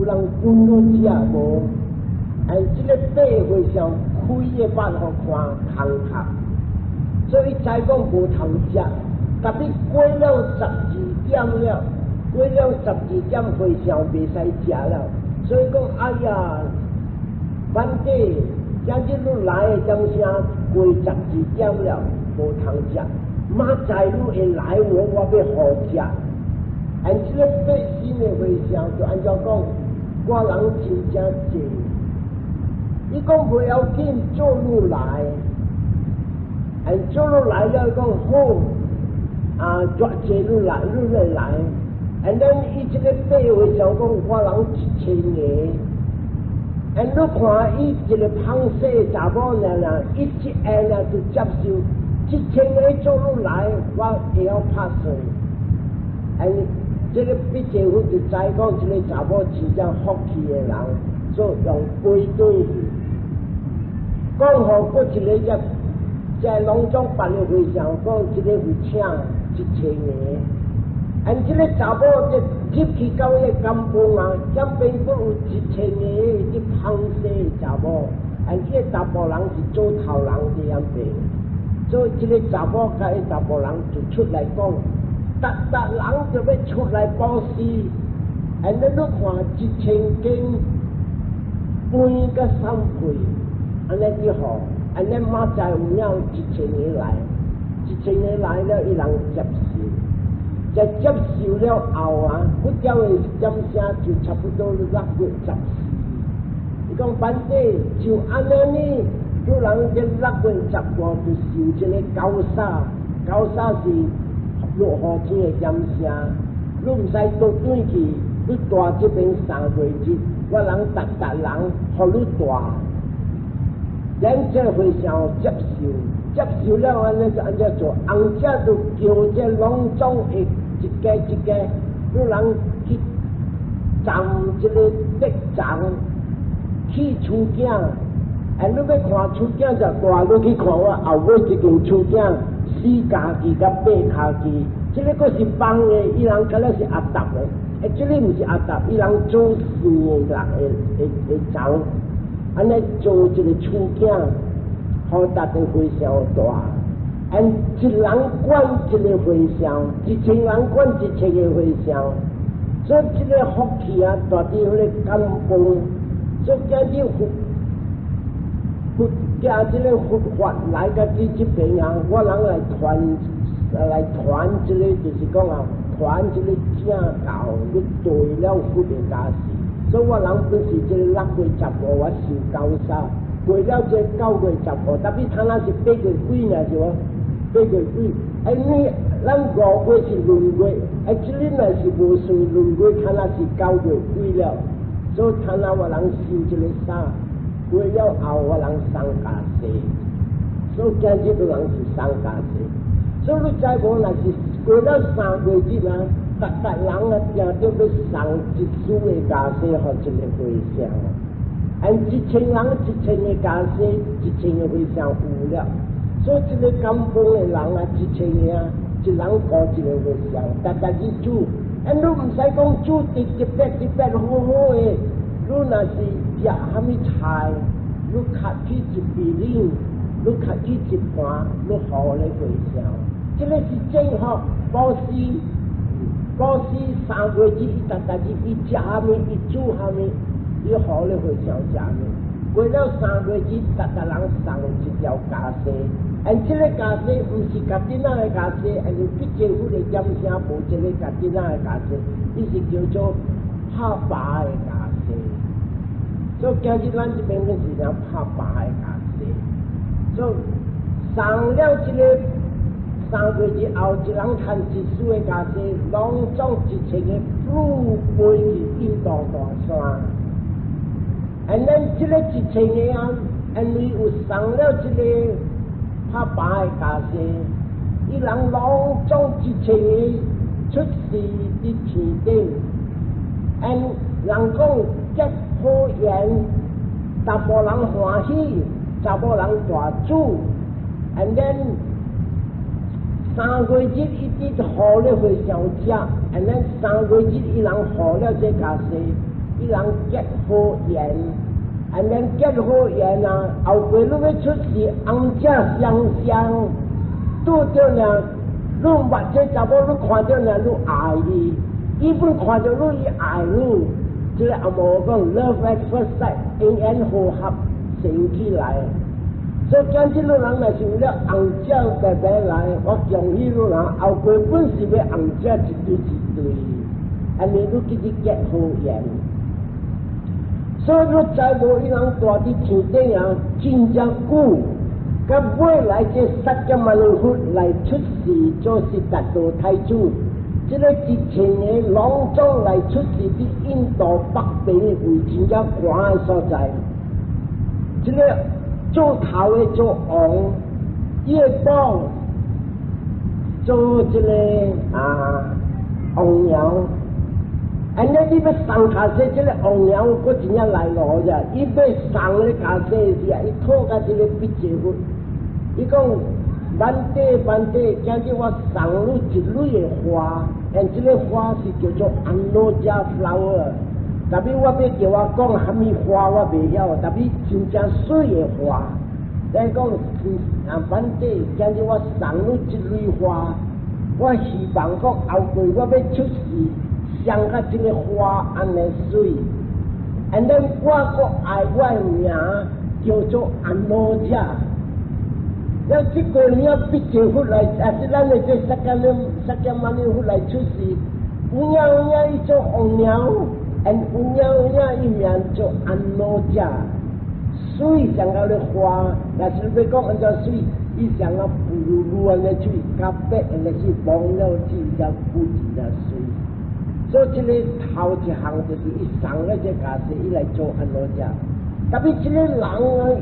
有人管你食無？哎，這个八和尚開个腹予看空殼，所以知講無通食。特別過了十二點了，過了十二點和尚袂使食了，所以講哎呀，反正今日你來的點聲過十二點了，無通食。明仔你會來我，我欲予食。按這个八身的和尚就按怎講，我人真正濟。伊講不要緊，做你來，按做你來了，伊講好，啊，做這你來，你來來。And then 伊這个八和尚講，我人一千个。And 你看伊一个芳細查某爾爾，伊一下爾就接受，一千个做你來，我會曉拍算。And 這个筆濟佛就知講，這个查某真正福氣的人，所以用飛轉去。講予閣一个只，在攏總別个和尚講，這个會請一千个。按這个查某就入去到彼个甘榜啊，這邊閣有一千个啲芳細查某，按這个查埔人是做頭人佇遐邊，所以這个查某佮彼查埔人就出來講，逐逐人就欲出來布施，按你你看一千間飯佮三配，按呢佇予，按呢明仔有影有一千个來，一千个來了，伊人接受。在接受了後啊，佛教的點聲就差不多6月14。伊講反正就按呢呢，有人這6月15就受這个高沙，高沙是落雨天的點聲，你毋使倒轉去，你蹛這邊3個月，我人逐逐人予你蹛。咱這和尚接受，接受了按呢就按怎做，紅者就叫這攏總的一家一家，有人去站這个竹叢起厝囝，哎，你欲看厝囝就大，你去看我後尾這間厝囝四跤機佮八跤機，這个閣是放的，伊人敢若是阿達的，欸，這个毋是阿達，伊人做四个人的的的叢。按呢做一个厝囝，予逐个和尚蹛。按一人管一个和尚，一千人管一千个和尚，所以這个福氣啊，蹛佇彼个甘榜，所以今日佛佛行這个佛法來到這這邊啊，我人來傳來傳這个，就是講啊，傳這个正教，你對了佛的加持。所以我人本是這个6月15，我受高沙，過了這9月15，特別他那是八月幾呢？是無？八月幾？哎，你咱5月是閏月，哎，這个若是無算閏月，他那是九月幾了。所以他那我人受這个沙，過了後我人送袈裟，所以今日個人是送袈裟。所以你知無？若是過了3月日啊，逐逐人啊，定著欲送一束的袈裟予一个和尚，按一千人一千个袈裟，一千个和尚有了。所以這个甘榜的人啊，一千个啊，一人顧一個和尚，逐逐去煮。啊，你毋使講煮得特別特別好好的，你若是食啥物菜，你較去一杯奶，你較去一盤，你予咧和尚，這个是正確布施。布施3月日，伊逐逐日伊食啥物，伊煮啥物，伊予咧和尚食物。過了三月日，逐逐人送一條袈裟。按這个袈裟毋是家己仔的袈裟，因為筆政府的點聲無這个家己仔的袈裟，伊是叫做拍拔的袈裟。所以今日咱這邊是講拍拔的袈裟。所以送了這个3月日後，一人趁一束的袈裟，攏總一千個飛飛去印度大山。And then 這个一千个啊，因為有送了這个拍拔的袈裟，伊人攏總一千個出世佇天頂。And 人講結好緣，查埔人歡喜，查某人大煮。And then 三月日伊直予咧和尚食，and then 三月日伊人予了這袈裟，伊人結好緣，and then 結好緣啊，後過你欲出世，尪姐雙雙，拄著呢，你毋捌這查某，你看著呢，你愛伊，伊本看著你，伊愛你，這个紅毛講 love at first sight，因緣和合生起來。所以今日你人若是有了尪姐白白來，我恭喜你人，後過本是欲尪姐一對一對，按呢你去去結好緣。所以你知無伊人蹛佇天頂啊，真正久，佮尾來這釋迦牟尼佛來出世做悉達多太子，這个一千个攏總來出世佇印度北邊位真正寒的所在，這个做頭的做王，伊的寶做這个啊王娘。按呢你欲送跤勢，這个王娘閣真正來路者，伊欲送咧跤勢時啊，伊討共這个筆濟佛，伊講 Bhante Bhante，今日我送你一蕊的花，and 這个花是叫做 Anoja flower。Tapi 我欲叫我講啥物花我袂曉，tapi 真正媠的花。伊講啊，Bhante，今日我送你一蕊花，我希望講後過我欲出世，像佮這个花按呢媠，and then 我閣愛我的名叫做 Anoja。了這個年筆濟佛來，啊是咱的這釋迦牟尼佛來出世，有影有影伊做王娘，and 有影有影伊名做 Anoja。媠像佮咧花，若是欲講按怎媠，伊像佮布魯按呢媠，佮白按呢是忘了真正久真正媠。所以這个頭一項就是伊送了這跤勢，伊來做 Anoja。Tapi 這个人啊，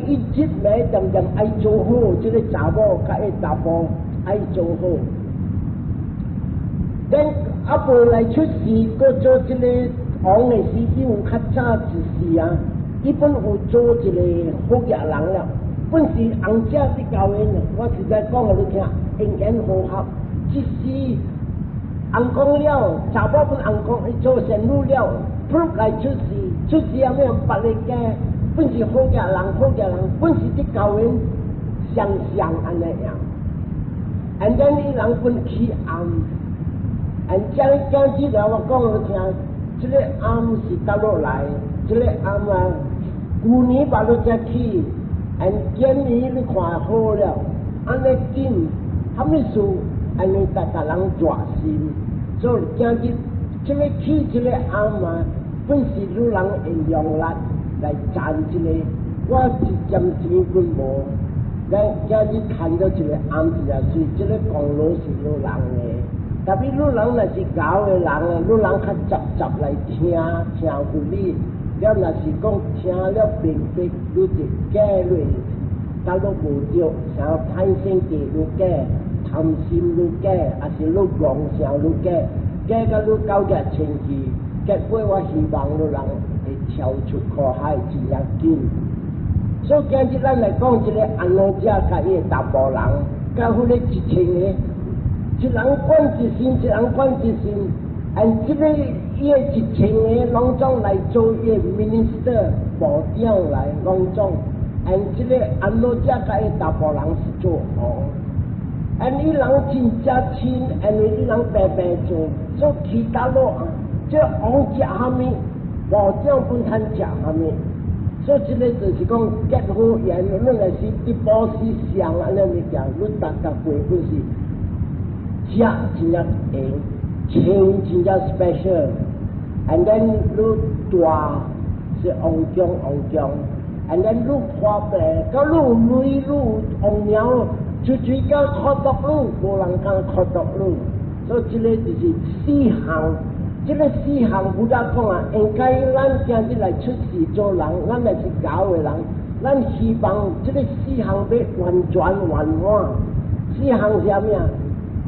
伊一暝恬恬愛做好，這个查某佮伊查埔愛做好。等阿婆來出世，閣做這个王的時，伊有較早一時啊，伊本有做一个好額人了。本是尪姐佇交緣，我實在講予你聽，因緣和合，一時尪公了，查某本尪公伊做仙女了，噗來出世，出世後尾別个囝，本是好額人，好額人，本是佇交緣相像按呢樣。And then 伊人本起尪，and 將將這個我講予你聽，這个尪是倒落來，這个尪啊，舊年捌你才起，and 今年你看好了，按呢緊，啥物事？按呢逐逐人熱心，所以今日這个起這个尪啊，本是女人會用力來賺這个，我一點錢本無，咱今日趁著一个尪一個水，這个功勞是女人的。Tapi 女人若是𠢕的人啊，女人較雜雜來聽聽佛理，了若是講聽了明白，你就假落，甲你無對，啥歹性地愈假，貪心愈假，抑是你戇想愈假，假甲你搞個清氣，結果我希望女人會超出苦海真正緊。所以今日咱來講這个 Anoja 佮伊的查埔人，佮彼个一千个，一人管一身，一人管一身，and 這个伊的一千个攏總來做伊的 minister 部長來攏總，and 這个 Anoja 佮伊查埔人是做王，and 伊人真正親，因為伊人白白做，所以其他落啊，這王食啥物，部長本通食啥物。所以這个就是講結好緣，你若是佇布施上按呢物件，你逐逐過本是食真正閒，穿真正 special，and then 你大是王宮王宮，and then 你破病，佮你有鐳，你有王娘，出去甲苦毒你，無人敢苦毒你。所以這个就是四項。這个四項 Buddha 講啊，應該咱今日來出世做人，咱若是𠢕的人，咱希望這个四項欲完全圓滿。四項是啥物啊？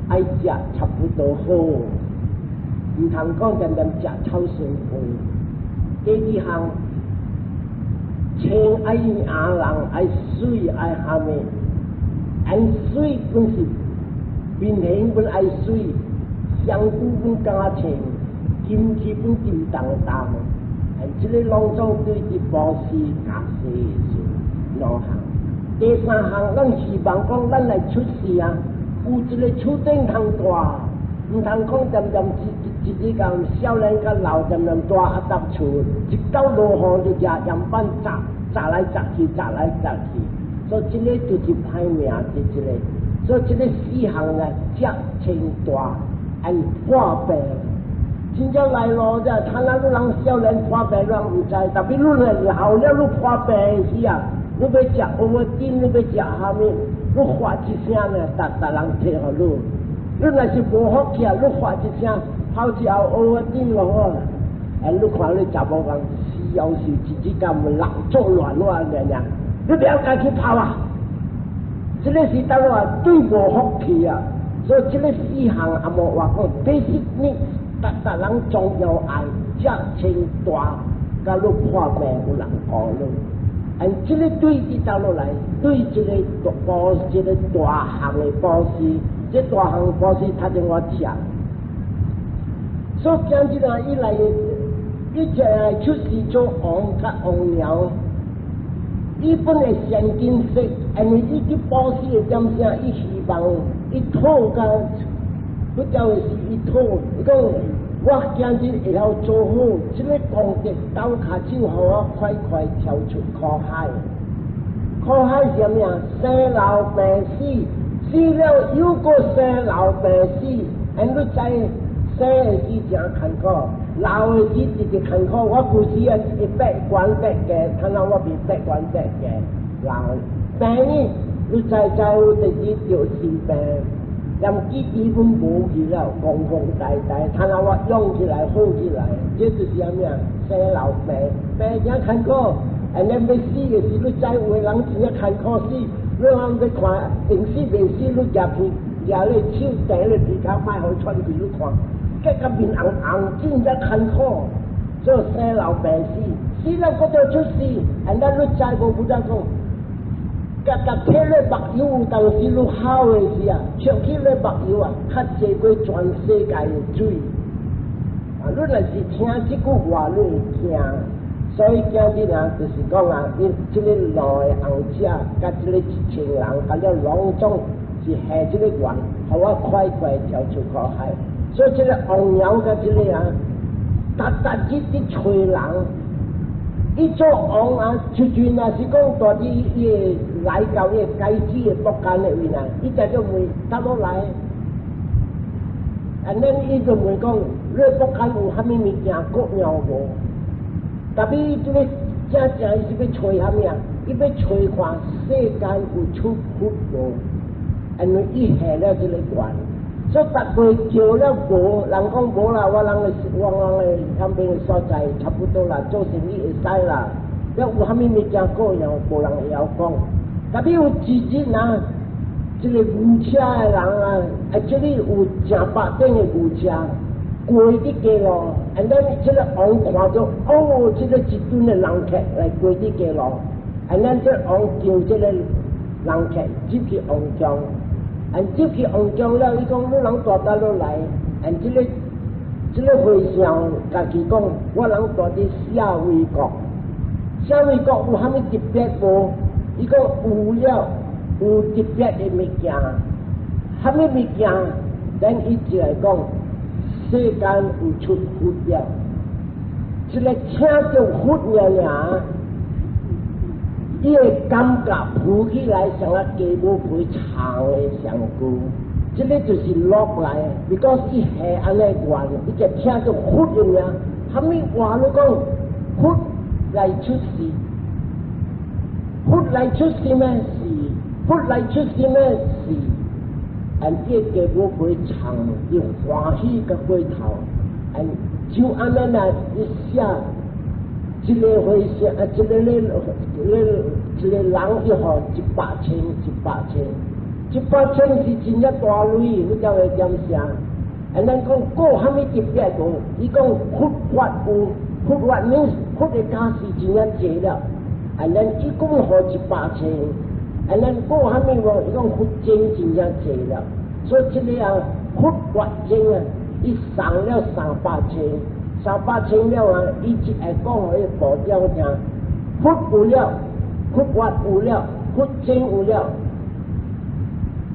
愛食差不多好，毋通講恬恬食臭酸飯。第二項，穿愛贏人，愛媠愛蝦米，愛媠本是面型本愛媠，身軀本敢穿。金器本金當當，and 這个攏總對佇布施加持是兩項。第三項，咱希望講咱來出世啊，有一个厝頂通蹛，毋通講恬恬一一日共少年佮老恬恬蹛阿搭厝，一到落雨就舉砧板砸砸來砸去，砸來砸去，所以這个就是歹命佇這个。所以這个四項啊，食穿蹛按破病。真正來咯，這他那你人少年破病，人毋知，特別你來老了，你破病時啊，你欲食烏雞，你欲食啥物，你發一聲呢，逐逐人提予你。你若是無福氣啊，你發一聲，好之後烏雞落好，哎，你看你查某人死夭壽，一日敢老作亂我爾爾，你不要家去拋啊！這个是當話對無福氣啊，所以這个四項阿摩話講，basic needs，逐逐人總要愛食穿蹛，佮你破病有人顧你。按這个對佇倒落來，對這个大布，這个大項的布施，這大項布施，頭前我寫。所以今日啊，伊來，伊就來出世做王佮王娘。伊本來善見識，因為伊去布施的點聲，伊希望伊討佮，佛教的是伊討，伊講我今日會曉做好，這个功德斗跤手，予我快快跳出苦海。苦海是啥物啊？生老病死，死了又閣生老病死，因你知生的時誠艱苦，老的時直直艱苦。我舊時啊，會爬懸爬低，睇下我袂爬懸爬低。老病呢，你知知有直直著心病，連記憶攏無去了，戇戇呆呆。睇下我養起來好起來，這就是啥物啊？生老病，病誠艱苦。按呢欲死的時，你知有的人真正艱苦死，你通欲看，會死袂死，你舉鼻舉咧手踮咧鼻孔，莫予喘氣，你看，結甲面紅紅，真正艱苦。做生老病死，死了閣著出世，按呢你知無？佛祖講，共共摕咧目油，當時你好的時啊，抽起咧目油啊，較濟過全世界的水。啊，你若是聽這句話，你會驚。所以今日啊，就是講啊，伊這个兩个紅者，佮這个一千人，佮了攏總是下這个願，予我快快跳出苦海。所以這个王娘佮這个啊，逐逐日佇揣人，伊做王啊，出陣若是講蹛佇伊會來到伊个該子的國間的位啊，伊就就問佗落來，按呢伊就問講，你國間有啥物物件閣了無？特別這个正正伊是欲揣啥物啊？伊欲揣看世間有出佛無？因為伊下了這个願，所以逐月叫了無，人講無啦，我人的我人的旁邊的所在差不多啦，做生意會使啦。了有啥物物件過樣，無人會曉講。特別有一日啊，這个牛車的人啊，啊，這裡有成百頂的牛車過佇街路，and then 這个王看著，哦，這个一陣的人客來過佇街路，and then 這王叫這个人客入去王宮，and 入去王宮了，伊講你人蹛佗落來，and 這个和尚家己講，我人蹛佇舍衛國，舍衛國有啥物特別無？伊講有了，有特別的物件，啥物物件？咱伊就來講，世間有出佛了，這个聽著佛爾爾，伊會感覺浮起來像啊雞母皮長的上高，這个就是落來，because 伊下按呢願，伊就聽著佛的名，啥物話攏講佛來出世，佛來出世咩？是，佛來出世咩？是。按伊雞母皮長，伊歡喜甲過頭，按就按呢來伊寫。一个和尚啊，一个咧咧，一个人伊予一百千，一百千，一百千是真正大鐳，你知會點寫？按咱講閣啥物特別無？伊講佛法有，佛法呢，佛的教示真正濟了。按咱伊講予一百千，按咱閣啥物無？伊講佛經真正濟了。所以這个啊，佛法經啊，伊送了300千。300千了啊，伊一會講予伊部長聽，佛有了，佛法有了，佛證有了，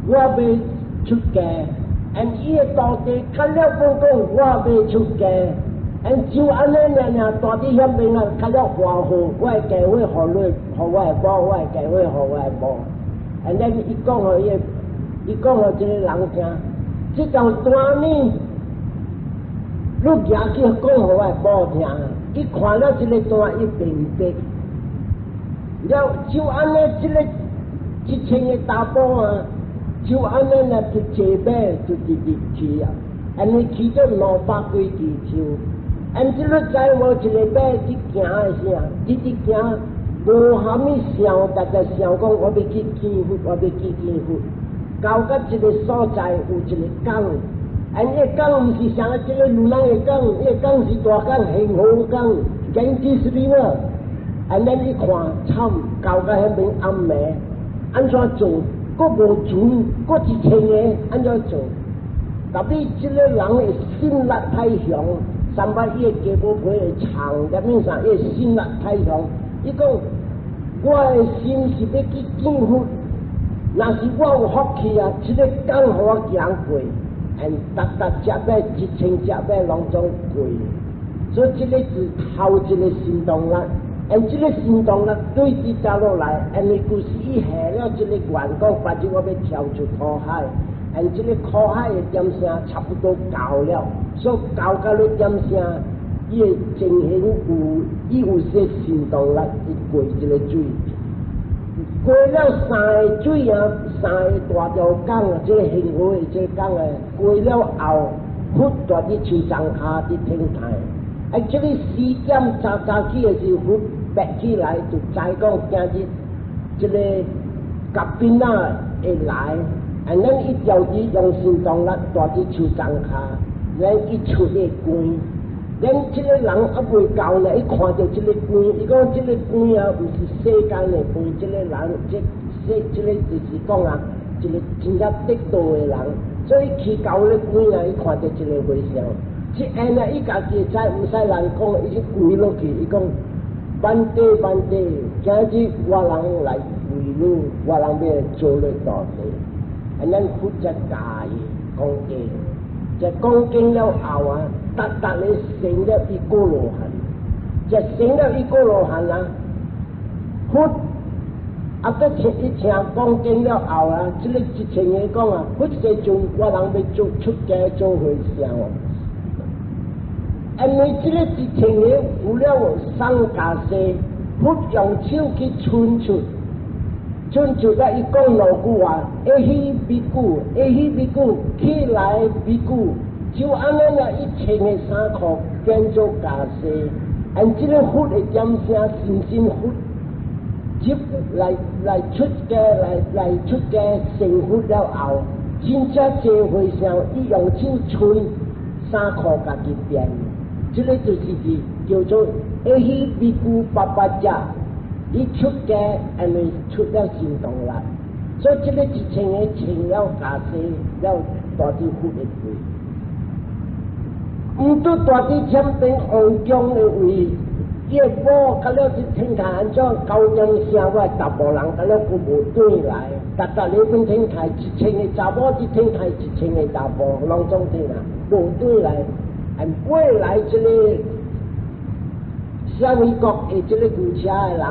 我欲出家，and 伊的徒弟較了講講我欲出家，and 就按呢爾爾，蹛佇遐邊啊，較了歡賀，我的家伙予你，予我的某，我的家伙予我的某，and then 伊講予伊，伊講予這個人聽，這條單呢，你行去講予我的某聽，伊看了這個單，伊明白。了就按呢，這個一千个查埔啊，就按呢來就坐馬就直直去啊，按呢去到200幾支樹，按這個知無一个馬去行的時啊，直直行，無蝦米想，逐日想講我欲去見佛，我欲去見佛，到甲這个所在有一个港。按這個港毋是像這个魯人的港，這个港是大港，恆河港，Ganges River。按咱一看，慘，到甲彼邊暗暝，按怎做？閣無船，閣一千个，按怎做？特別這個人的心力太強，三擺伊的雞母皮會長，入面啥？伊的心力太強。伊講，我的心是欲去見佛，若是我有福氣啊，這个港予我行過。and 逐逐隻馬一千隻馬攏總過，所以這个是頭一个神動力，and 這个神動力對佇走落來，and 伊故事伊下了這个願講，別日我欲跳出苦海，and 這个苦海的點聲差不多到了，所以到到咧點聲，伊的情形有，伊有些神動力，伊過這个水。過了三个水啊，三个大條港啊，這个恆河的這个港啊，過了後，佛蹛佇樹叢跤佇等待。啊，這个4點早早起的時候，佛爬起來就知講今日這个甲賓仔會來，啊，咱伊調佇用神動力蹛佇樹叢跤，咱伊出個光。咱這个人猶未到呢，伊看著這个光，伊講這个光啊，毋是世間的光，這个人，這這這个就是講啊，一个真正得道的人，所以去到咧光啊，伊看著這个和尚，這按呢，伊家己知，毋使人講，伊就跪落去，伊講：Bhante，Bhante，今日我人來為你，我人欲做你徒弟，啊，咱負責教伊講經，這講經了後啊，逐逐咧成了一個羅漢，這成了一個羅漢啊，佛啊，閣聽伊聽講經了後啊，這个一千个講啊，佛世尊，我人欲做出家做和尚哦。因為這个一千个有了送袈裟，佛用手去伸出，伸出來伊講兩句話：エヒ比庫，エヒ比庫，起來比庫。就按呢啦，伊穿的衫褲變做袈裟，按這个佛的點聲，信心佛接來來出家來來出家成佛了後，真正這和尚伊用手伸衫褲家己變，這个就是是叫做エヒ比庫パパ遮，伊出家因為出了神動力，所以這个一千个穿了袈裟了，蹛佇佛的位。毋拄蹛佇前邊王宮的位，伊的某甲了去聽台按怎9點聲，我的查埔人甲了閣無轉來，逐逐咧本聽台一千个查某佇聽台一千个查埔攏總聽啊，無轉來，按過來這个啥物國的這個牛車的人，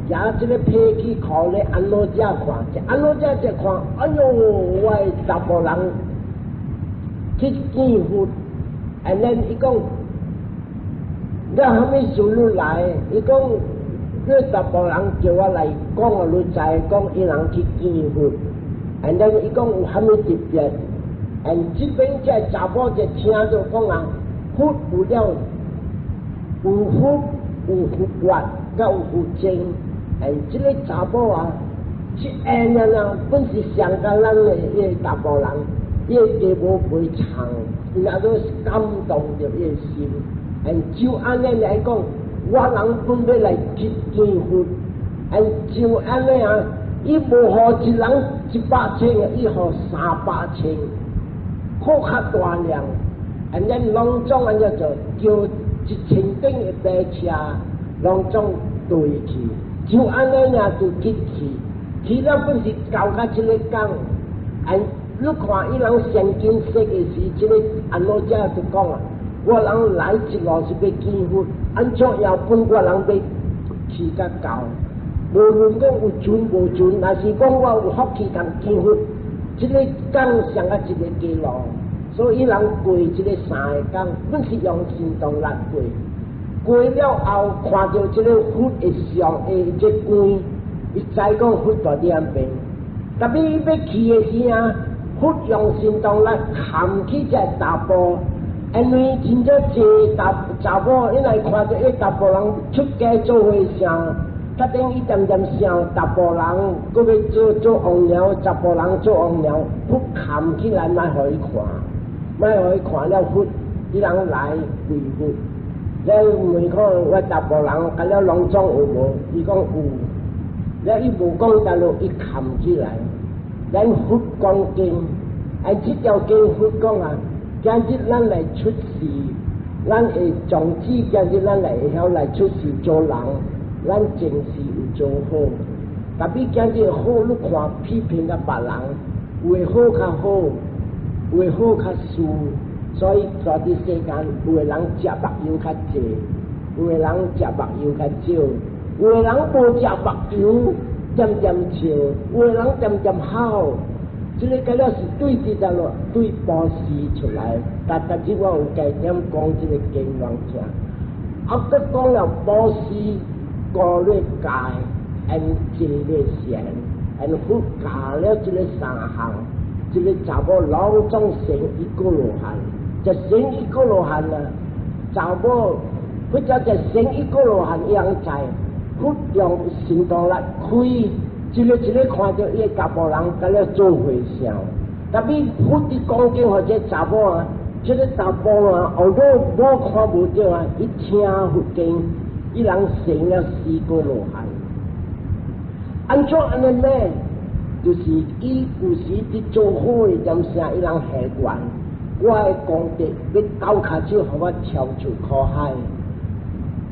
舉這個被去予咧安怎遮看，這安怎遮一看，哎喲，我的查埔人去見佛。And then 伊講，你蝦米事你來？伊講，你查埔人叫我來講，予你知，講伊人去見佛。And then 伊講有蝦米特別？And 這邊這查某就聽著講啊，佛有了，有佛有佛法，閣有佛證。And 這个查某啊，這下啊，本是上甲咱的彼个查埔人，伊的雞毛皮長。伊若都感動著伊的心，and 就按呢來講，我人本欲來去見佛，and 就按呢啊，伊無予一人100千，伊予300千，閣較大量，and 咱攏總按怎做，叫一千頂的白車攏總對去，就按呢爾就去去，去了本是到較這个港，按你看伊人聖經說的是，這个阿諾遮就講啊，我人來一路是欲見佛，按怎樣本我人欲去甲到，無論講有船無船，若是講我有福氣通見佛，這个港上啊一個街路，所以伊人過這个三个港，本是用神通力過。過了後，看著這个佛的像的這光，伊知講佛佇佇遐邊。特別伊欲去的時啊，佛用神通力含去這查埔，因為真正濟查查某，伊來看著彼查埔人出家做和尚，決定伊漸漸想查埔人，閣欲做做王娘，查埔人做王娘，佛含起來莫予伊看，莫予伊看了佛，伊人來跪佛。了問講我查埔人，佮了攏總有無？伊講有。了伊無講大路，伊含起來。咱佛講經，啊，這條經佛講啊，今日咱來出世，咱會種子，今日咱來會曉來出世做人，咱前世有做好。特別今日好，你看批評甲別人，有的好較好，有的好較輸。所以在佇世間，有的人食目油較濟，有的人食目油較少，有的人無食目油，恬恬笑；有的人恬恬哭。這个計了是對佇佗落對布施出來。但但是我有加點講這个經人聽。啊，閣講了布施，五律戒，and 戒律善，and 佛教了這个三項，這个查某攏總成一果羅漢。就成一果羅漢啊！查某或者就成一果羅漢伊人知，佛用神通力開，一个一个看著伊个查埔人佮咧做和尚。特別佛佇講經予這查某啊，這个查埔啊，後尾某看無著啊，伊聽佛經，伊人成了四果羅漢。按怎按呢咩？就是伊有時佇做好的點聲，伊人下願。我的功德欲鬥跤手，予我跳出苦海。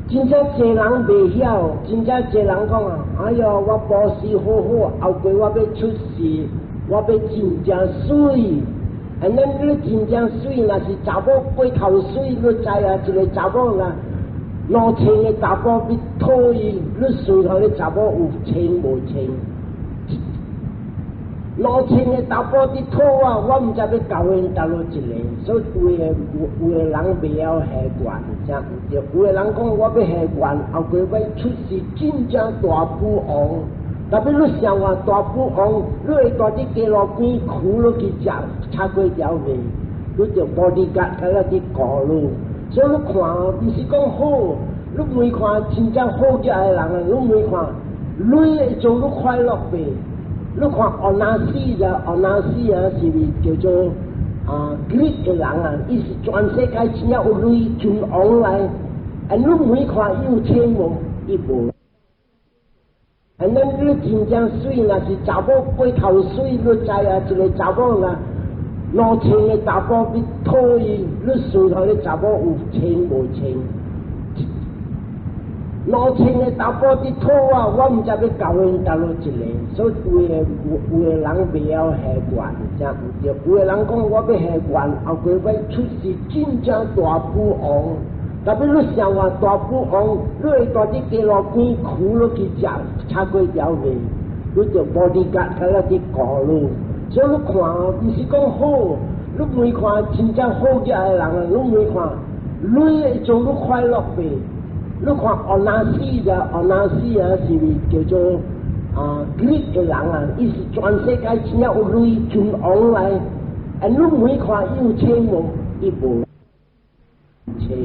真正濟人袂曉，真正濟人講啊！哎喲，我布施好好，後過我欲出世，我欲真正媠。啊，咱你真正媠，若是查某過頭媠，你知啊？一个查某啦，兩千个查某欲討伊，你算看你查某有穿無穿？兩千个查埔佇討我，我毋知欲交𪜶佗落一个，所以有的有的人袂曉下願，真毋對。有的人講我欲下願，後過欲出世真正大富翁。特別你想話大富翁，你會蹛佇街路邊跍落去食炒粿條未？你著 bodyguard 佮了佇顧你，所以你看，毋是講好，你問看真正好額的人啊，你問看，鐳會做你快樂未？你看 Onassis 啊，Onassis 啊，是毋是叫做啊 Greek 的人啊？伊是全世界真正有鐳尊王來，啊，你問看伊有錢無？伊無。啊，咱你真正媠，若是查某過頭媠，你知啊？一個查某啦，兩千个查埔欲討伊，你算看你查某有穿無穿？兩千个查埔佇討我，我毋知欲交𪜶佗落一个，所以有的有的人袂曉下願，真毋對。有的人講我欲下願，後過欲出世真正大富翁。特別你想話大富翁，你會蹛佇街路邊跍落去食炒粿條未？你著 bodyguard 佮了佇顧你，所以你看，毋是講好，你問看真正好額的人啊，你問看，鐳會做你快樂未？你看 Onassis 啊，Onassis 啊，是毋是叫做啊 Greek 的人啊？伊是全世界真正有鐳尊王來，啊，你問看伊有錢無？伊無錢。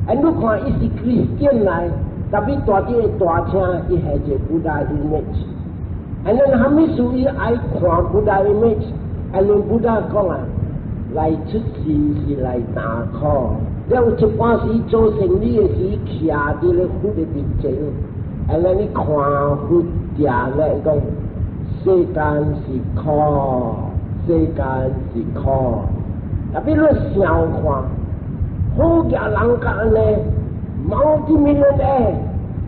啊，你看伊是 Christian 來，特別蹛佇个大廳，伊下一個 Buddha image。啊，咱啥物事伊愛看 Buddha image？啊，恁 Buddha 講啊，來出世是來擔苦。了有一半時做生意的時，徛佇咧佛的面前，啊，咱你看佛徛咧講，世間是苦，世間是苦。特別你想看，好額人共按呢，multi-millionaire，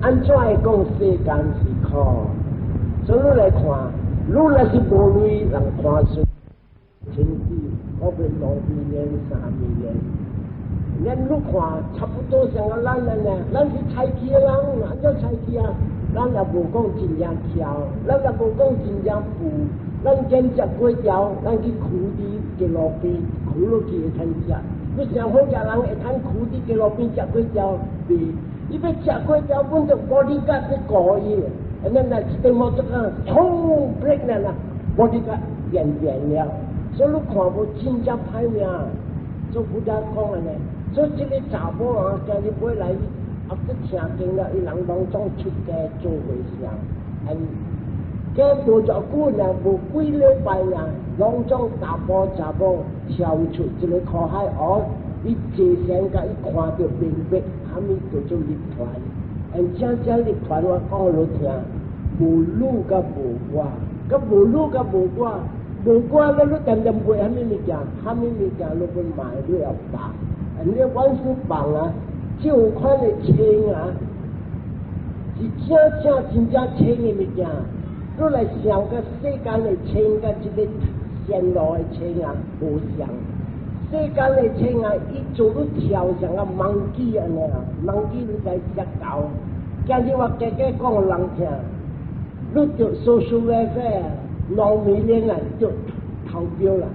按怎會講世間是苦？所以你來看，你若是無鐳，人看出親子，我變2 million、3 million。咱你看，差不多像個咱按呢，咱是菜市的人，按怎菜市啊？咱也無講真正巧，咱也無講真正富，咱揀食粿條，咱去跍佇街路邊，跍落去會通食。你想好額人會通跍佇街路邊食粿條？袂，伊欲食粿條，阮就 bodyguard 去顧伊。按呢若一塊摩托啊，衝 brake 啦啦，bodyguard 變變了。所以你看無真正歹命，做 Buddha 講按呢。所以這个查某啊，今日尾來，啊，去聽經了，伊人攏總出家做和尚，嗯，過無偌久呢，無幾禮拜呢，攏總查埔查某跳出這个苦海，哦，伊坐禪共伊看著明白，啥物叫做涅槃。嗯，正正涅槃我講予你聽，無汝佮無我，佮無汝佮無我，無我了，你恬恬買啥物物件，啥物物件你欲賣，你要放。你阮是放啊，這有款的穿啊，是正正真正穿的物件。你來想個世間的穿佮這个仙路的穿啊，無相。世間的穿啊，伊做你跳像個 monkey 按呢啊，monkey 你知隻狗。今日我加加講予人聽，你著 social welfare 2 million 啊，著投標啦。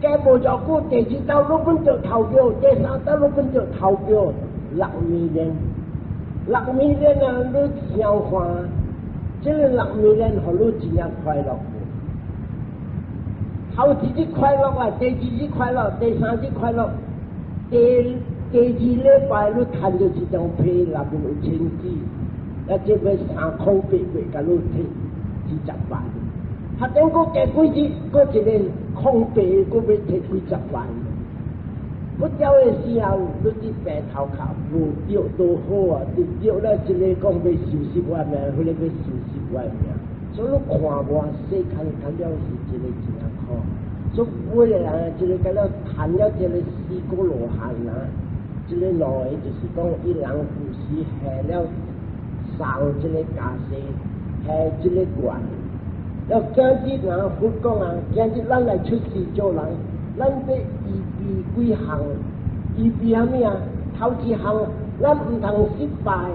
過無偌久，第二道你本著投標，第三道你本著投標，6 million，6 million 啊！你想看，這个6 million 予你真正快樂無？頭一日快樂啊，第二日快樂，第三日快樂，第二禮拜你趁著一張被內面有千紙，啊，這欲3箍8月共你提20萬。啊，等閣過幾日，閣一个空白，閣欲提幾十萬。不了的時候，你佇病頭殼無著都好啊，佇著了一个講欲收拾我命，彼个欲收拾我命。所以你看無世間敢了是一個真正苦。所以每个人一个敢了趁了這个四果羅漢啊，這个兩个就是講伊人有時下了送這个袈裟，下這個願。了今日啊，佛講啊，今日咱來出世做人，咱欲預備幾項？預備啥物啊？頭一項，咱毋通失敗，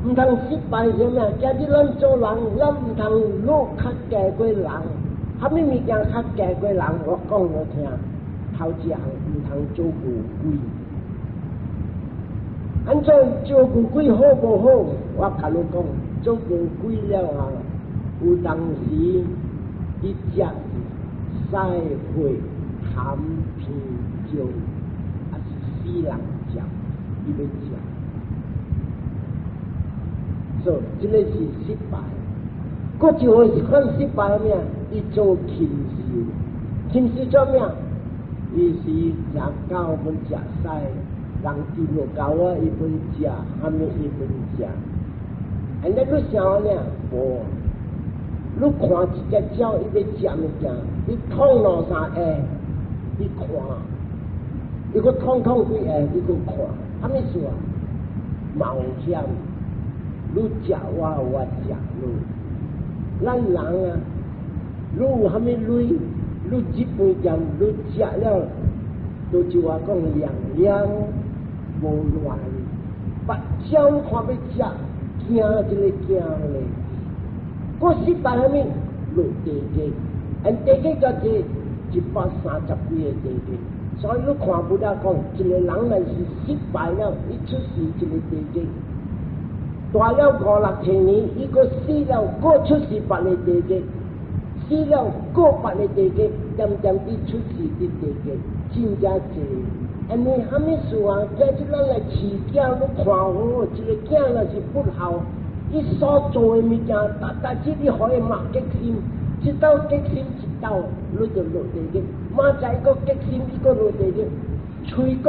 毋通失敗啥物啊？今日咱做人，咱毋通落較低過人，啥物物件較低過人？我講予聽，頭一項毋通做餓鬼。按怎做餓鬼好無好？我共你講，做餓鬼了啊！有當時伊食屎血痰鼻尿，抑是死人食，伊欲食。所以這个是失敗。閣一回是款失敗咩？伊做禽獸，禽獸做咩？伊是食狗欲食屎，人丟落狗啊，伊欲食，啥物伊欲食。按呢你想呢？無。你看一隻鳥，伊欲食物件，伊捅兩三下，伊看，伊閣捅捅幾下，伊閣看，啥物事啊？冒險，你食我，我食你。咱人啊，你有啥物鐳，你入飯店，你食了，都就話講涼涼無亂，目鳥看欲食，驚這个驚咧。閣失敗啥物？落地獄，按地獄才這130幾个地獄。所以你看 Buddha 講，一个人若是失敗了，伊出世一个地獄，大了五六千年，伊閣死了，閣出世別个地獄，死了閣別个地獄，漸漸地出世佇地獄，真正濟。因為啥物事啊？今日咱來飼囝，你看好，一个囝若是不孝，伊所做的物件，逐逐日你予伊嘛激心，一道激心一道，你就落地獄。明仔閣激心，伊閣落地獄。喙講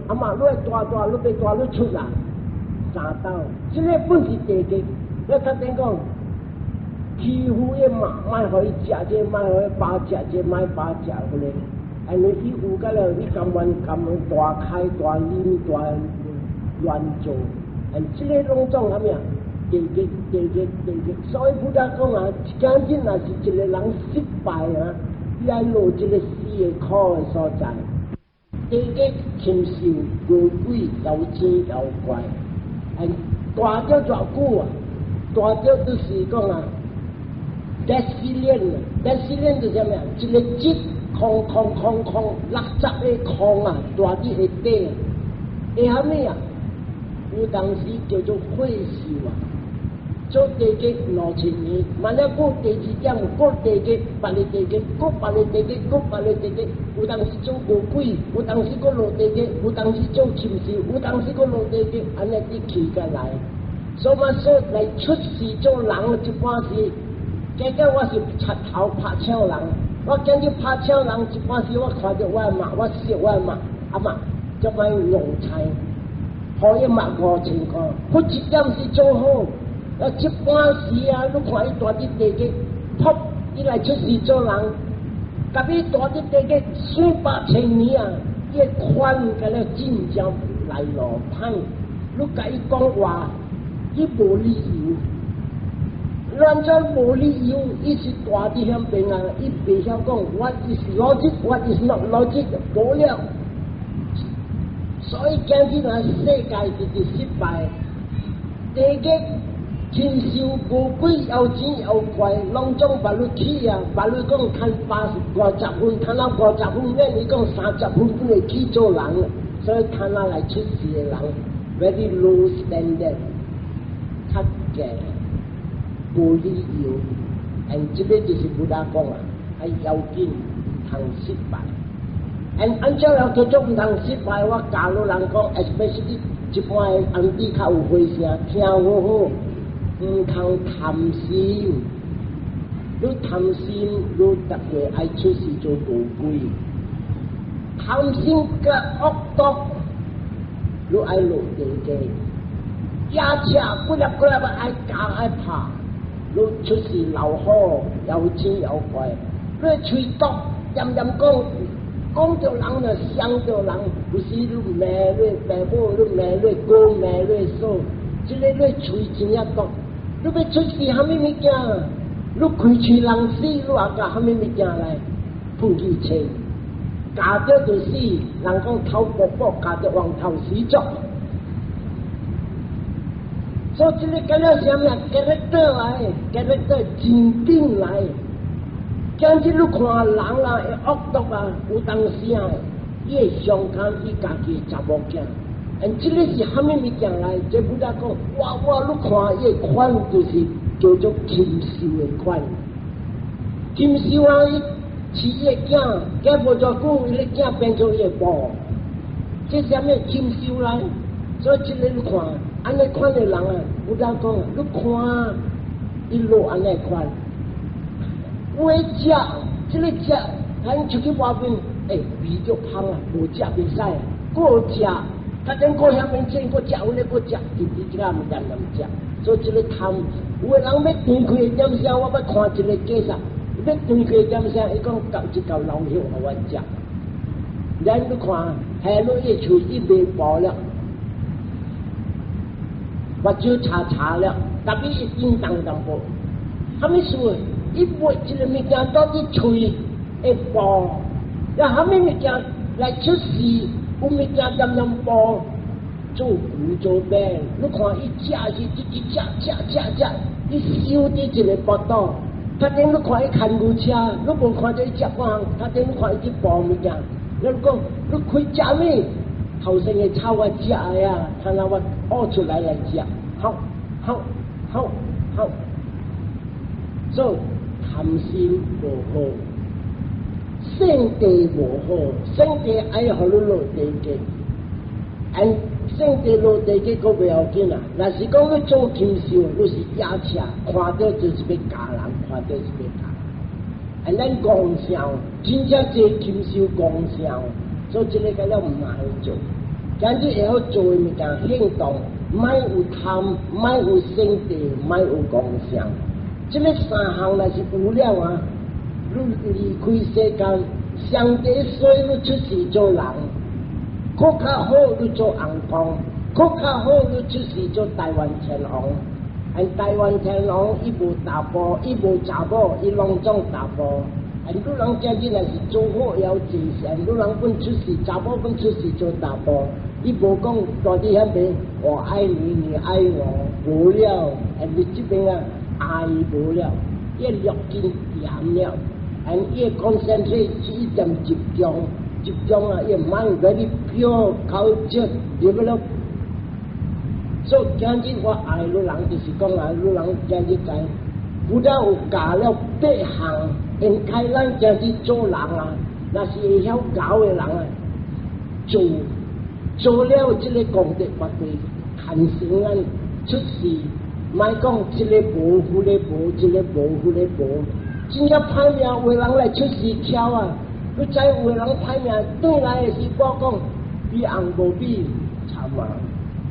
阿媽，你愛大大，你欲大，你出來三道，這个本是地獄。我頭先講，欺負伊嘛，莫予伊食這個，莫予伊飽食這個，莫飽食彼个。因為伊有個了，伊甘願甘願大開大啉大亂做，and 這个攏總啥物啊？地獄地獄地獄，所以佛陀講啊，今日若是一個人失敗啊，伊愛落這个四个苦的所在。地獄、禽獸、餓鬼、妖精、妖怪，and 大著偌久啊？大著就是講啊，decillion，decillion 就是啥物啊？一個億空空空空60個空啊，大佇下底，會啥物啊？有當時叫做火獸啊。做地獄2000年，萬了過第二點，過地獄，別个地獄，過別个地獄，過別个地獄。有當時做餓鬼，有當時閣落地獄，有當時做禽獸，有當時閣落地獄，按呢佇起過來。所以說來出世做人這半時，結果我是賊頭拍槍人，我今日拍槍人這半時，我看著我的媽，我錫我的媽，阿媽，這擺用菜，予伊媽5000箍，佢一點是做好。啊！這半時啊，你看伊蹛佇地獄，噗！伊來出世做人，共伊蹛佇地獄四百千年啊，伊的款甲了真正來路歹。你共伊講話，伊無理由，亂講無理由，伊是蹛佇遐邊啊，伊袂曉講 what is logic，what is not logic，無了。所以今日啊，世界直直失敗，地獄，禽獸、餓鬼、妖精、妖怪，攏總捌你去啊！捌你講牽80、50分，牽到五十分，免伊講30分，不會去做人，所以趁來來出世的人，very low standard，較低，無理由。and 這个就是佛陀講啊，愛要緊，毋通失敗。and 按怎樣叫做毋通失敗？我教路人講，especially 一般的 auntie 較有回聲，聽好好。毋通貪心，你貪心，你特別愛出世做餓鬼。貪心佮惡毒，你愛落地獄。夜車幾粒幾粒愛咬愛拍，你出世老虎、妖精妖怪。你喙毒，恬恬講，講著人就傷著人，有時你罵你爸母，你罵你哥，罵你嫂，這个你喙真正毒。你欲出世啥物物件？你開喙人死，你也共啥物物件來噴去車？咬著就死，人講頭卜卜，咬著黃頭死足。所以這个敢若啥物啊？character 來，character 真頂來。今日你看人啦，會惡毒啊，有當時啊，伊會傷看伊家己查某囝。and 這个是啥物物件來？這佛陀講，哇哇！你看伊的款就是叫做禽獸的款。禽獸啊，伊飼伊的囝，囝無多久，伊的囝變做伊的某。這啥物禽獸來？所以這个你看，按呢款的人啊，佛陀講，你看伊落按呢款，有的食，這个食，咱出去外面，欸，味足芳啊，無食袂使，閣食。他等過遐邊見閣食，有咧閣食，直直這個毋但毋食，所以這个貪，有的人欲斷氣點聲，我捌看一个解釋，欲斷氣點聲，伊講咬一嚿老肉予我食。咱你看，下落伊喙伊袂薄了，目睭斜斜了，特別伊叮當淡薄，啥物事？伊抹一个物件到佇喙會薄，啊，啥物物件來出世？有物件恬恬薄，做牛做馬，你看伊食是直直食食食食，伊收佇一个腹肚。較頂你看伊牽牛車，你無看著伊食半項，較頂你看伊去抱物件。你講你開食物？頭先的草我食的啊，看下我挖出來來食，好，好，好，好。所以貪心無好。性地無好，性地愛予你落地獄，按性地落地獄閣袂要緊啊。若是講你做禽獸，你是野車，看著就是欲咬人，看著是欲咬人。按咱戇笑，真正濟禽獸戇笑，所以這个敢若毋愛做。今日會曉做的物件行動，莫有貪，莫有性地，莫有戇笑。這个三項若是有了啊，你離開世間，上帝衰你出世做人，閣較好你做尪公，閣較好你出世做大梵天王。And 大梵天王伊無查埔，伊無查某，伊攏總查埔。And 你人今日若是做好猶做善，你人本出世查某本出世做查埔，伊無講蹛佇遐邊我愛你，你愛我，無了。And 你這邊啊愛無了，伊六根恬了，and 伊 concentrate 一點集中，集中啊，伊 mind very pure culture develop。所以今日我愛你人就是講啊，你人今日知，Buddha 有教了八項，應該咱今日做人啊，若是會曉𠢕的人啊，做做了這个功德絕對牽成咱出世，莫講這个無，彼个無，這个無，彼个無，真正歹命有的人來出世巧啊！你知有的人歹命，轉來的時我講比紅無比慘啊！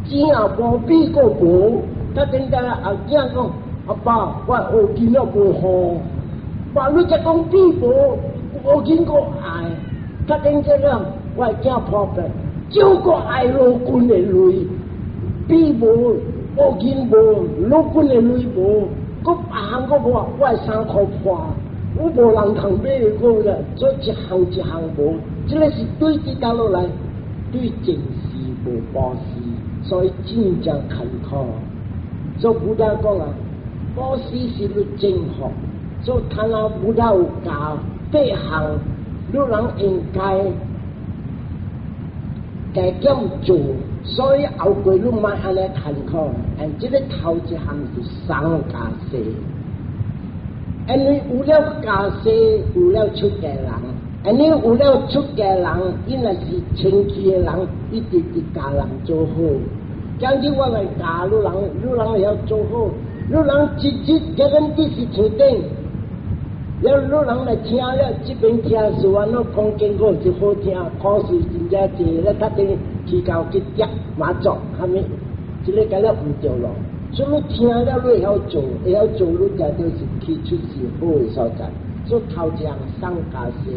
錢也無比閣無，他頂下阿囝講：阿爸，我學囡仔無好，爸你才講比無，學囡閣愛，他頂這了，我囝破病，少閣愛老君的淚，比無，學囡無，老君的淚無，閣別項閣無，我的衫褲破，我無人通買個啦，所以一項一項無，這个是對佇倒落來，對前世無布施。所以真正艱苦。所以 Buddha 講啊，布施是你正福。所以他那 Buddha 有教八項，你人應該加減做。所以後過你莫按呢艱苦。And 這个頭一項是送家世，因為有了家世，有了出家人。因為有了出家人，伊若是清氣的人，伊直直教人做好。今日我來教你人，你人會曉做好。你人一日結論只是頭頂，了你人來聽了，這邊聽是安怎講經過就好聽，故事真正濟，咧較頂去到去接媽祖，蝦米，這个敢若毋對咯。所以你聽了你會曉做，會曉做你定著是去出世好的所在。所以頭一項送家世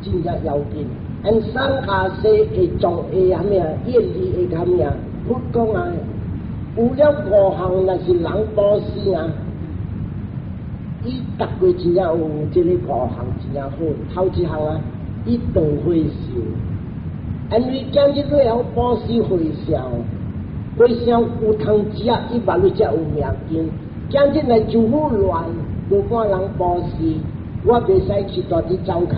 真正要緊，and 送家世會做會蝦米啊？願意會蝦米啊？佛講啊，有了五項，若是人布施啊，伊逐個真正有這个五項真正好。頭一項啊，伊斷火燒，因為今日你會曉布施火燒，火燒有通食，伊嘛你才有命根。今日來政府亂，無半人布施，我袂使去蹛佇灶跤，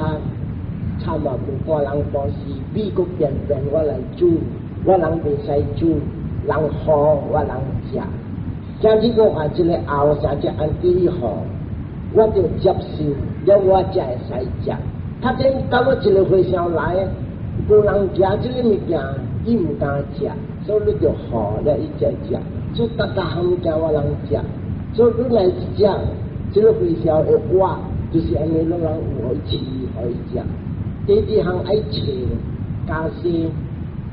慘啊！無半人布施，米閣便便我來煮，我人袂使煮，人予我人食。今日我看這个後生這按滴予，我就接受，了我才會使食。他頂到尾一个和尚來，無人食這个物件，伊毋敢食，所以你就予了伊才食。所以逐逐項物件我人食，所以你來食，這个和尚會活，就是按呢，攏人有予伊飼，予伊食。第二項愛穿袈裟，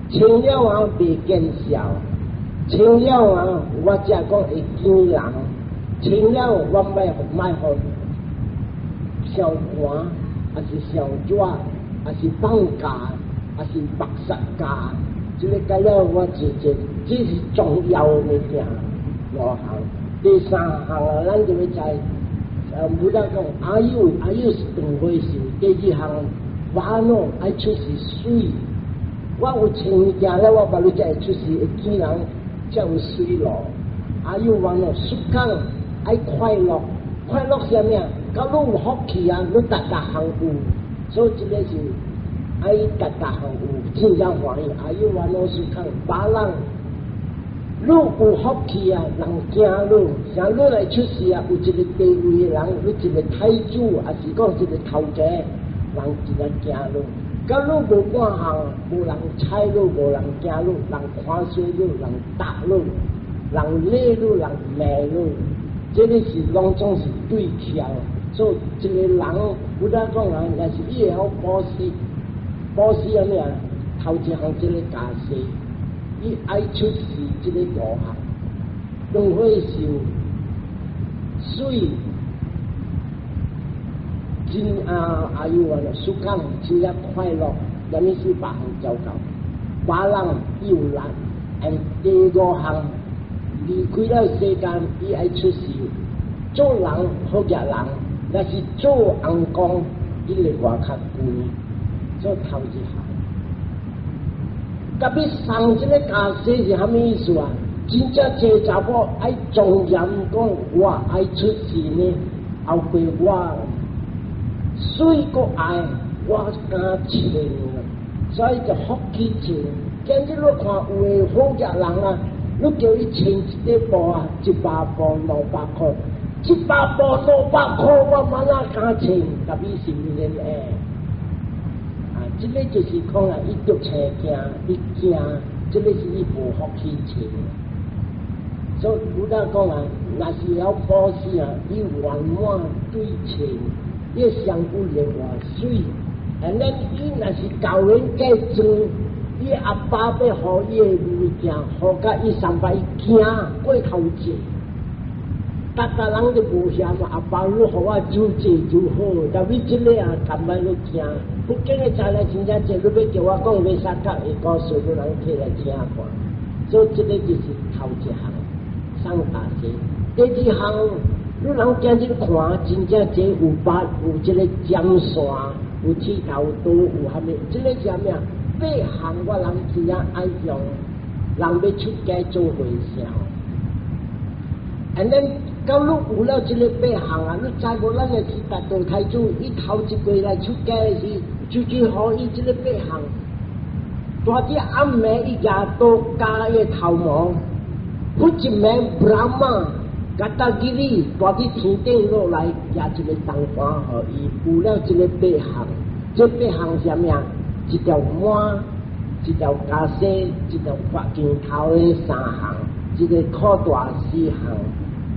穿了啊袂見笑，穿了啊我才講會見人，穿了我莫莫予傷寒，還是傷熱，還是放假，還是縛殺價，這个改了我這這這是重要的物件五項。第三項啊，咱就欲知，Buddha 講阿有阿有是斷火燒。第二項，煩惱愛出世媠，我有穿物件了，我別你才會出世會見人，才有媠路。阿有煩惱，สุขัง愛快樂，快樂是啥物啊？甲你有福氣啊，你逐逐項有，所以這个是愛逐逐項有，真正歡喜。阿有煩惱สุขัง，別人。你有福氣啊，人驚你，像你來出世啊，有一个地位的人，你一个太子，還是講一个頭家，人真正驚你。佮你無半項，無人睬你，無人驚你，人看衰你，人打你，人罵你，人罵你，這个是攏總是對翹。所以一个人，Buddha 講啊，若是伊會曉布施，布施啥物啊？頭一項這个袈裟。伊愛出世這个五項，斷火燒、媠、真啊阿有啊，sukhaṃ 真正快樂，啥物事別項糟糕，別人有力，and 第五項離開了世間，伊愛出世，做人好額人，若是做尪公，伊會活較久，做頭一項。特別送這个家私是啥物意思啊？真正濟查某愛莊嚴講，我愛出世呢，後過我水閣愛，我敢穿，所以就福氣穿。今日你看有的好額人啊，你叫伊穿一塊布啊，100步200箍，100步200箍，我嘛哪敢穿？特別是 millionaire。啊，這个就是講啊，伊著青驚，伊驚，這个是伊無福氣穿。所以佛陀講啊，若是曉布施啊，伊圓滿對稱，伊相顧連話水。and then 伊若是舊年嫁妝，伊阿爸欲予伊的物件，予甲伊三擺伊驚過頭濟。逐逐人都無嫌啊，阿爸你予我煮濟就好，但伊這个啊，感覺你驚。福建的菜來真正濟，你欲叫我講袂使甲會告訴你人起來聽看。所以這个就是頭一項。送家私，第二項，你人今日看真正這有八有這个針線，有剃頭刀，有蝦米？這个是啥物啊？八項我人真正愛用，人欲出家做和尚。And then 到你有了這个八項啊，你知無？咱的提達多太子，伊頭一過來出家的時，就就予伊這个八項。大只暗暝，伊舉刀絞伊頭毛。佛一名 Brahma，吉達吉里，大佇天頂落來，舉一个銅盤予伊，有了這个八項，這八項是啥物啊？一條滿，一條袈裟，一條髮鏡頭的三項，一个褲帶四項，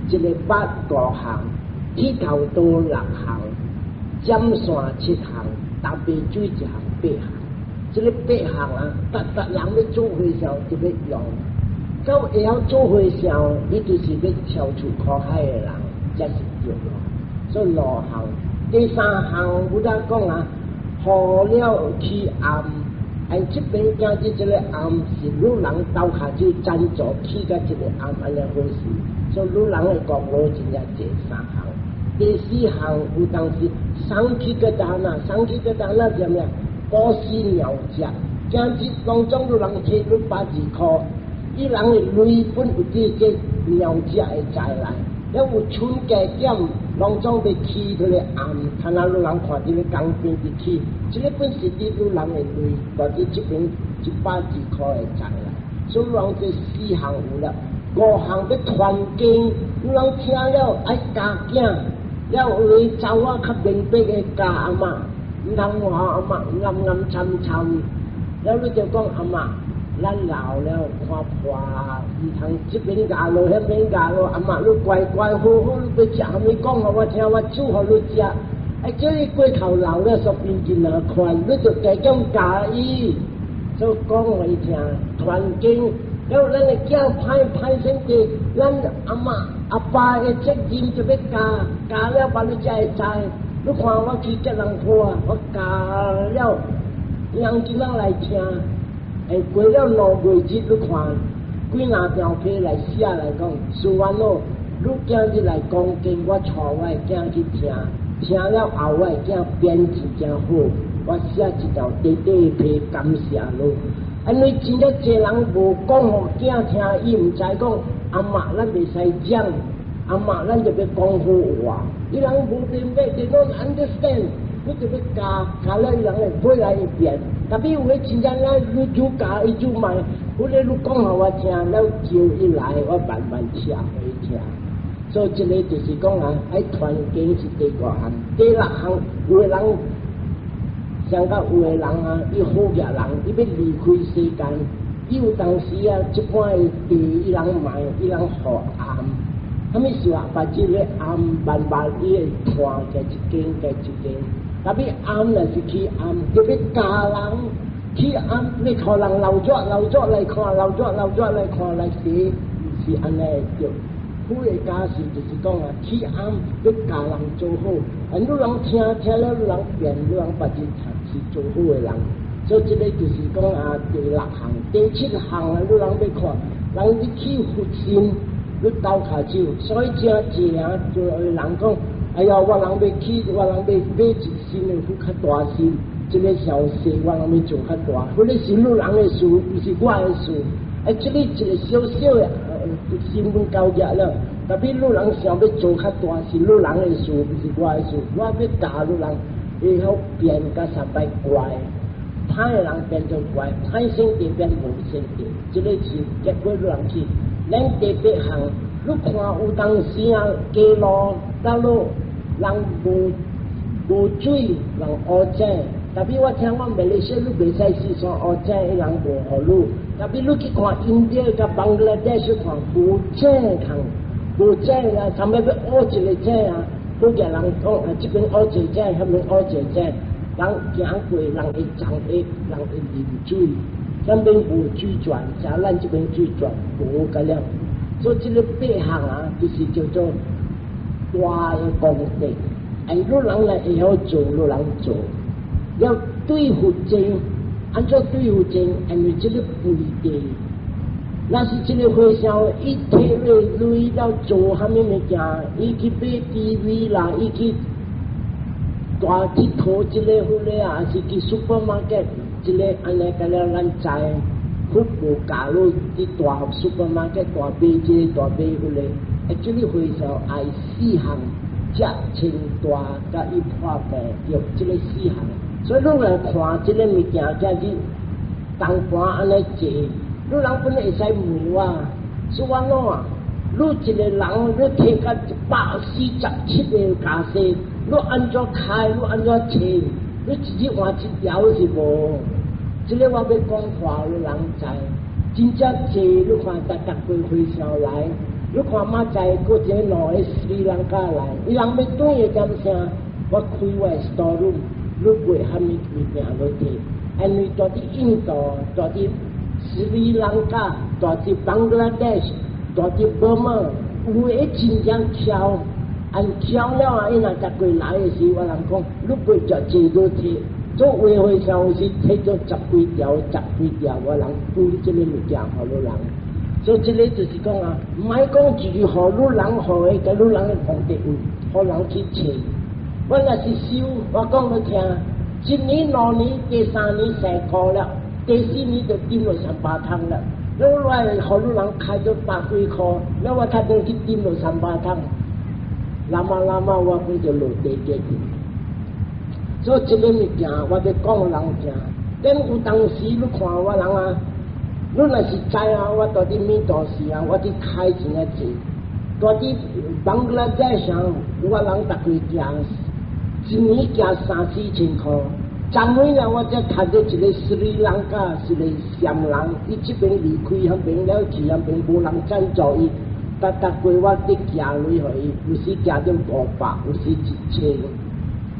一个八五項，剃頭刀六項，針線七項，淡白水一項八項。這个八項啊，逐逐人欲做和尚就欲用。到會曉做和尚，伊就是欲超出苦海的人，才是對咯。所以兩項，第三項，佛陀講啊，予了去庵，哎，這邊今日這个庵是女人鬥跤手贊助起甲這个庵，按呢好勢。所以女人的功勞真正濟三項。第四項有當時 saṅkhika dāna，saṅkhika dāna 是啥物啊？布施鳥食，今日當中女人摕120箍。伊人的錢本有佇這鳥食的財來，了有剩加減，攏總欲起彼个庵，看那女人看佇咧江邊佇起，這个本是佇女人的錢，蹛佇這邊120箍的財來，所以人這四項有了，五項欲傳經，女人聽了愛教囝，了有的查某較明白的教阿嬤，毋通話阿嬤暗暗參參，了你就講阿嬤。咱老了看破，毋通這邊咬落，彼邊咬落。阿嬤，你乖乖好好，你欲食啥物講予我聽，我煮予你食。哎，這个過頭老了，煞變囡仔款，你就加減教伊，所以講予伊聽，傳經。了咱的囝歹歹性地，咱阿嬤阿爸的責任就欲教，教了別你才會知。你看我去接人好啊，我教了，人囡仔來聽。會過了2月日，你看幾若張批來寫來講，師安咯，你今日來講經，我帶我的囝去聽，聽了後我的囝變真正好，我寫一條短短的批感謝你。因為真正濟人無講予囝聽，伊毋知講阿嬤咱袂使講，阿嬤咱就欲講好話，伊人無明白，they don't understand。你就欲教教了，伊人會過來會變。特別有的真正咱你煮教伊煮賣，或者你講予我聽，了招伊來，我慢慢寫予伊聽。所以這个就是講啊，愛傳經是第五項，第六項有的人，像甲有的人啊，伊好額人，伊欲離開世間，伊有當時啊，這款的地伊人賣，伊人予庵。啥物事啊？把這个庵慢慢伊會傳加一間加一間。特別庵若是起庵，就欲教人起庵，欲予人留作留作來看，留作留作來看來寫，毋是按呢對。佛的教示就是講啊，起暗欲教人做好，啊，汝人聽聽了，汝人變，汝人別日是做好的人。所以這个就是講啊，第六項、第七項啊，汝人欲看，人一起佛心，你鬥跤手，所以誠濟啊，就有人講，哎呀，我人欲起，我人欲買一新的佛較大身，這个小事我人欲做較大，彼个是汝人的事，毋是我的事。哎，這个一个小小的新聞交易了，特別汝人想欲做較大，是汝人的事，毋是我的事。我欲教汝人會曉變甲三擺乖，歹的人變做乖，歹性格變無性格，這个是結果汝人去。咱第八項，你看有當時啊，街路道路人無無水，人烏井。特別我聽講馬來西亞你袂使四山烏井，伊人無予你。特別你去看印度佮邦加拉德看無井通，無井啊，啥物欲挖一个井啊？好個人講啊，這邊挖一个井，彼邊挖一個井，人行過人會長會，人會啉水。咱邊無水泉，像咱這邊水泉無個了。所以這个八項啊，就是叫做大的功德。哎，汝人來會曉做，汝人做。要對佛證，按怎對佛證？因為這个肥地，若是這个和尚伊提了鐳了做啥物物件，伊去買 TV 啦，伊去大𨑨迌這个彼个啊，還是去 supermarket 這个按呢個了，咱知佛無教汝佇大 supermarket 大買這个大買彼个，啊，這个和尚愛四項，食穿大佮伊破病，著這个四項。所以汝來看這个物件，遮去東盤按呢坐，汝人本來會使問我，是按怎啊？汝一个人，你提甲147个家私，汝按怎開？汝按怎揣？你一日換一條是無？這个我欲講話，汝人知。真正濟，你看逐逐個和尚來，你看明仔載閣一个兩个斯里蘭卡來，伊人欲轉的點聲，我開我的 store room。你買啥物物件落去？因為蹛佇印度、蹛佇斯里蘭卡、蹛佇邦加拉德什、蹛佇burma，有的真正巧，按巧了啊！伊若逐過來的時，我人講，你買遮濟落去，做話和尚有時提咗十幾條、十幾條，我人分這個物件予汝人。所以這个就是講啊，毋愛講一句予汝人予的，佮汝人的功德有，予人去揣。我若是修，我講你聽，一年、兩年、第三年成功了，第四年就頂落300通了。你來予汝人開咗百幾箍，了我較轉去頂落三百通，那麼那麼我變就落地獄去。所以這个物件我欲講予人聽。等有當時你看我人啊，你若是知啊，我蹛佇彌陀寺啊，我佇開真啊濟，蹛佇邦加拉德上，我人逐幾行。一年寄三四千箍，昨暝啊，我才看著一个斯里蘭卡是個禪人，伊這邊離開彼邊了去，彼邊無人贊助伊，逐逐月我佇寄鐳予伊，有時寄著500，有時1000，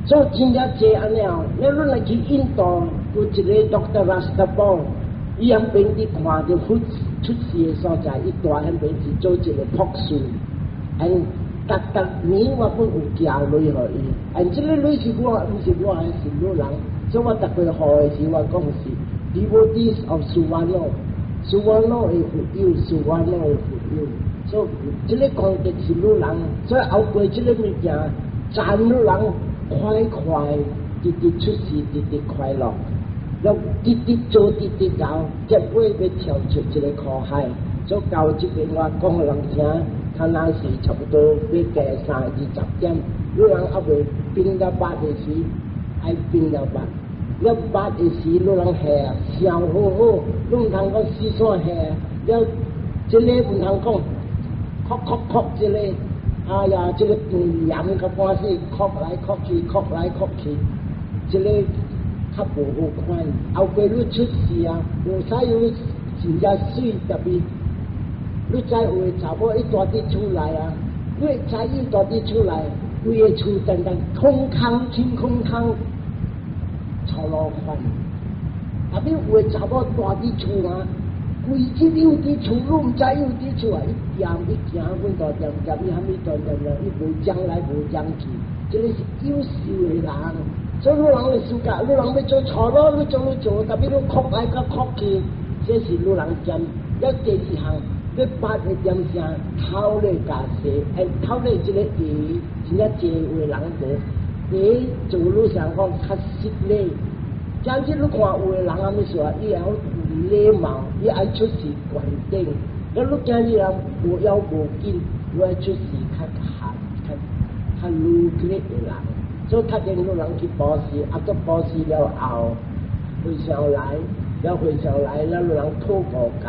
所以真正濟按呢哦。你汝來去印度，有一个 Doctor Rastapur，伊彼邊佇看著佛出世的所在，伊蹛彼邊是做一个博士，and 逐逐年我攏有寄鐳予伊，and 這个鐳是我，毋是我的，是汝人，所以我逐過予的時，我講是 devotees of Suwano，Suwano 的佛友，Suwano 的佛友，所以這个功德是汝人，所以後過這个物件，讚汝人快快，直直出世，直直快樂，又直直做，直直搞，結尾欲跳出這个苦海。所以到這邊我講予人聽。他那時差不多欲加三二十點，汝人猶未變了捌的時，愛變了捌。了捌的時，汝人下想好好，你毋通講四散下。了，這个毋通講，哭哭哭，這个，哎呀，這个鹽較半死，哭來哭去，哭來哭去，這个較無好看。後過你出世啊，無使有真正媠特別。你知有的查某伊蹛佇厝內啊，你會知伊蹛佇厝內，規个厝單單空空清空空，粗魯款。特別有的查某蹛佇厝啊，規日有佇厝，你毋知有佇厝啊！伊踮伊行阮大店，踮伊蝦米大店了，伊無將來無將去，這个是優秀的人。所以你人的暑假，你人欲做錯咯，你做你做，特別你哭來佮哭去，這是你人兼。了第二項，欲捌的點啥？頭咧加勢，哎，頭咧這个鞋，真正濟有的人無鞋做你想講較失禮。今日你看有的人啥物事啊？伊會曉有禮貌，伊愛出示觀點。了你今日人無要無緊，你愛出示較較較較努力的人。所以較濟你人去布施，啊，閣布施了後，回向來，了回向來，了你人討五戒。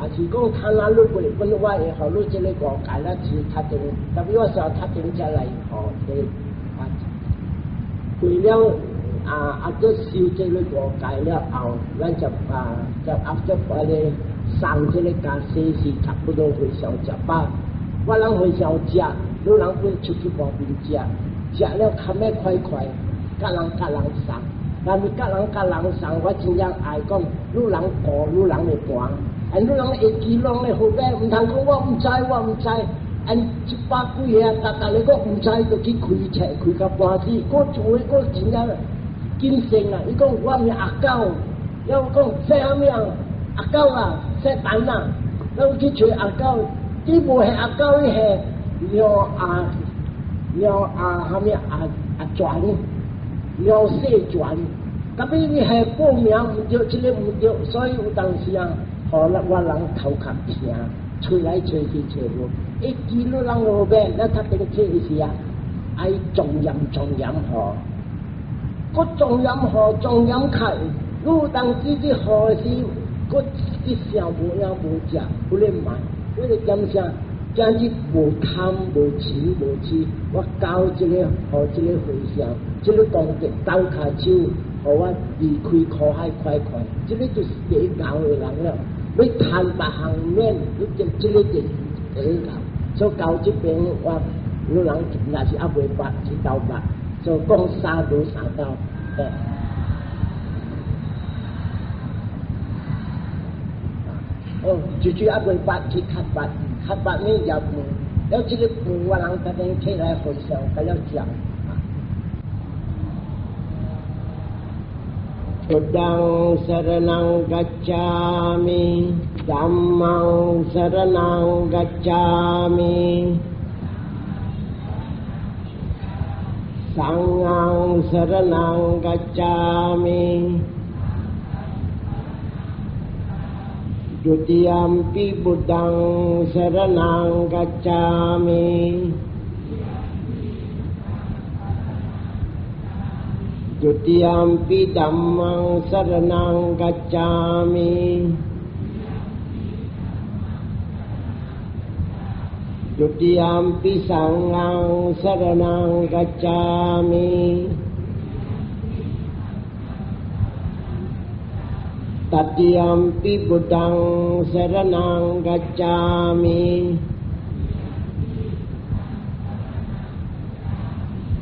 也是講，看哪你袂本我會予你這个五戒，咱是較定，特別我時候較定才來予這啊，為了。啊啊！閣修這个五戒了後，咱就啊就 after 把咧送這个家洗是差不多和尚食飽。我人和尚食，你人本出去外面食，食了較欲快快，佮人佮人送。但是佮人佮人送，我真正愛講，你人顧你人的盤，啊，你人會記攏咧好咩？毋通講我毋知，我毋知。按一百幾個，逐逐咧講毋知，就去開冊開到半死。我做我真正謹慎啊！伊講我名阿狗，了講姓啥物啊？阿狗啊，姓陳啊。了去揣阿狗，伊無係阿狗，伊係廖阿廖阿啥物阿阿全，廖世全。特別伊係報名毋對，這个毋對，所以有當時啊，予我人頭殼疼，揣來揣去揣無。一記錄人路邊，咱讀這个冊時啊，愛莊嚴莊嚴予。閣莊嚴予，莊嚴開，你有當時去予時，閣去想無影無食，不咧買，為了點啥？今日無貪無嗔無痴，我交這个予這个和尚，這个功德斗跤手，予我離開苦海快快，這个就是第一𠢕的人了。欲趁別項免，你這這个就是第一𠢕。所以到這邊我，你人若是猶未捌，去斗捌。就講三無三道，對。哦，就就猶未捌去較捌，較捌呢也飯，了這个飯我人特登起來和尚佮了食。 බුද්ධං සරණං ගච්ඡාමි ධම්මං සරණං ගච්ඡාමි සංඝං සරණං ගච්ඡාමි ဒ ුතියම්පි බුද්ධං සරණං ගච්ඡාමි ဒ ුතියම්පි ධම්මං සරණං ගච්ඡාමි ဒ ුතියම්පි සංඝං සරණං ගච්ඡාමි තතියම්පි බුද්ධං සරණං ගච්ඡාමි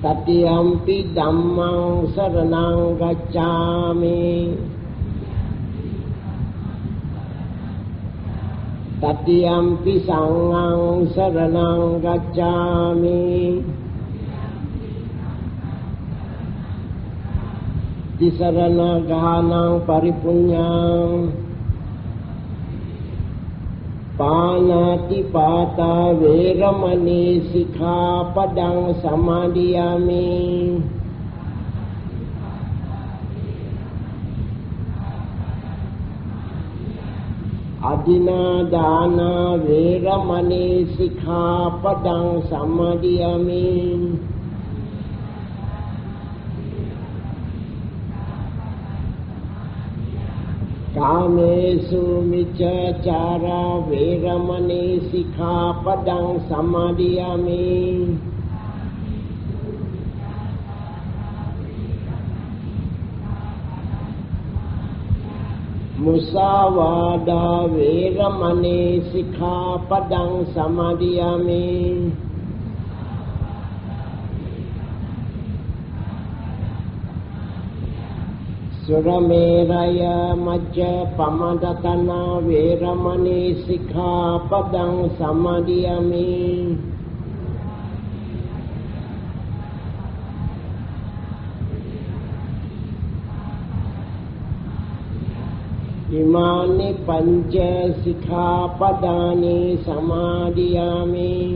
තතියම්පි ධම්මං සරණං ගච්ඡාමි තතියම්පි සංඝං සරණං ගච්ඡාමි තිසරණ ගානං පරිපුඤ්ඤං පාණාති පාතා වේරමණී සික්ඛාපදං සමාදියාමි අදින්නාදාන වේරමණී සික්ඛාපදං සමාදියාමි කාමේසු මිච්ඡාචාරා වේරමණී සික්ඛාපදං සමාදියාමි මුසාවාදා වේරමණී සික්ඛාපදං සමාදියාමි सुरमेरय मज्जपमदट्ठाना वेरमणि सिक्खापदं समादियामि。 อิมานิปัญจสิกขาปดานิสมาดิยามิ。